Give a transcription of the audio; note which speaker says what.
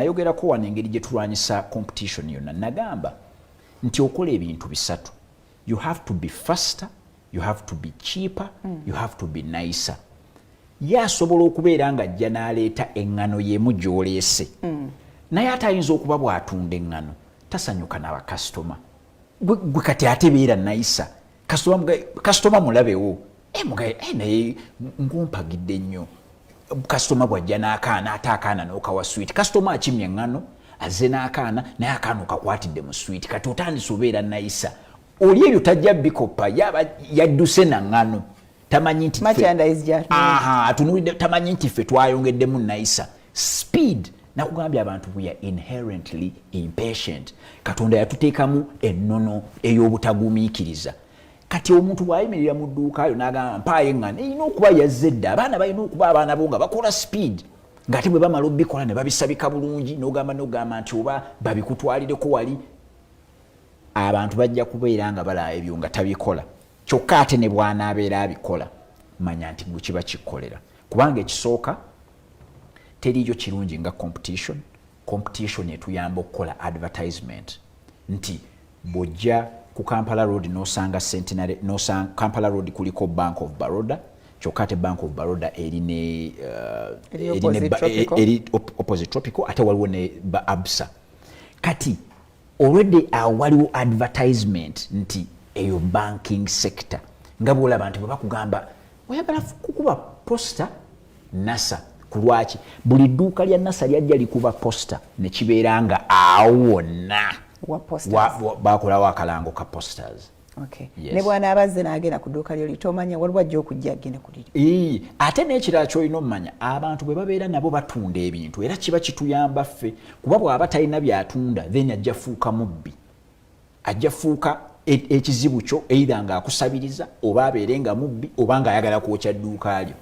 Speaker 1: Nayogerako wano engeri gye tulwanyisa competition yonna. Nagamba nti okola ebintu bisatu: you have to be faster, you have to be cheaper, you have to be nicer. Ye asobola okubeera nga ajja n'aleeta eŋŋano y'emu gy'oleese, naye ate ayinza okuba bw'atunda eŋŋano tasanyuka nabakasitoma. Gwe kati ate beera nicer, kasitoma mulabewo e, mugaye e, naye ngumpagidde nnyo. Kasitoma bw'ajja n'akaana, ate akaana n'okawa sweet. Kasitoma akimya eŋŋano, azze n'akaana, naye akaana okakwatidde mu sweet. Kati otandise obeera nicer. Oli ebyo tajja bikopa, yaba yadduse na ŋŋano, tamanyi nti atunulidde, tamanyi nti ffe twayongeddemu nicer. Speed, nakugambye abantu we are inherently impatient. Katonda yatuteekamu ennono ey'obutagumiikiriza. Kati omuntu bw'ayimirira mu dduuka yo n'agamba, "Mpaayo eŋŋano," erina okuba yazze dda. Abaana balina okuba abaana bo nga bakola speed, ng'ate bwe bamala obikola ne babisabika bulungi, n'ogamba nti oba babikutwalireko wali. Abantu bajja kubeera nga balaba ebyo nga tabikola. Kyokka ate ne bw'anaabeera abikola, manya nti gwe kiba kikkolera, kubanga ekisooka teriyo kirungi nga competition. Competition etuyamba okukola advertisement, nti bw'ojja ku Kampala Road n'osanga Centenary, nosanga Kampala Road kuliko Bank of Baroda, kyokka ate Bank of Baroda eri ne eri opposite Tropical, ate waliwo ne ba Absa. Kati already awo waliwo advertisement nti eyo banking sector. Nga bwolaba nti bwe bakugamba oyagala kukuba poster Nasa, ku lwaki buli dduuka lya Nasa lyajja likuba poster nekibeera nga awo wonna bakolawo akalango ka posters?
Speaker 2: Okay. Yes. Ne bw'anaaba azze n'agenda ku dduuka lyo litomanya, waliwo ajja okujja agende ku liri.
Speaker 1: Ate n'ekirala ky'olina omumanya, abantu bwe babeera nabo batunda ebintu, era kiba kituyamba ffe, kuba bw'aba talina byatunda, then ajja fuuka mubbi, ajja fuuka ekizibu kyo, either ng'akusabiriza oba abeere nga mubbi oba ng'ayagala kwokya dduuka lyo.